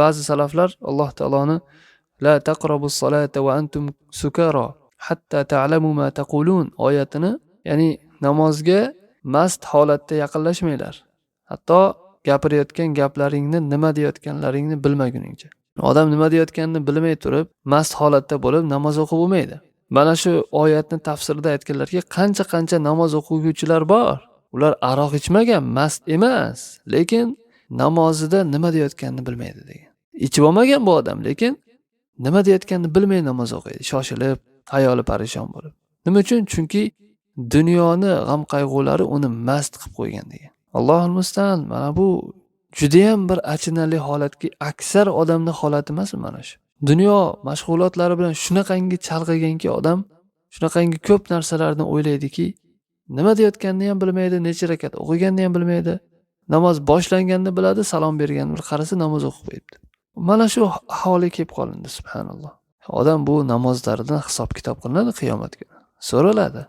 Ba'zi salaflar Alloh taoloni la taqrabus salata va antum sukara hatta ta'lamu ma taqulun oyatini, ya'ni namozga mast holatda yaqinlashmanglar, hatto gapirayotgan gaplaringni, nima deyotganlaringni bilmaguningcha. Odam nima deyotganini bilmay turib mast holatda bo'lib namoz o'qib bo'lmaydi. Mana shu oyatni tafsirida aytganlarki, qancha qancha namoz o'qiguvchilar bor, ular aroq ichmagan, mast emas, lekin namozida nima deyotganini bilmaydi degan. Ichib olmagan bu odam, lekin nima deyotganini bilmay namoz o'qiydi, shoshilib, hayoli parishon bo'lib. Nima uchun? Chunki dunyoni g'am qayg'ulari uni mast qilib qo'ygan degan. Allohul mustaan, mana bu judayam bir achinarli holatki, aksar odamni holati emas mana shu. Dunyo mashg'ulotlari bilan shunaqangi chalg'iganki odam, shunaqangi ko'p narsalarni o'ylaydiki, nima deyotganini ham bilmaydi, necha rakat o'qiganini ham bilmaydi. Namoz boshlanganini biladi, salom berganini bir qarasa namoz o'qib qo'yibdi. Mana shu ahvolga kelib qolindi, subhanalloh. Odam bu namozlaridan hisob kitob qilinadi qiyomat kuni. So'raladi.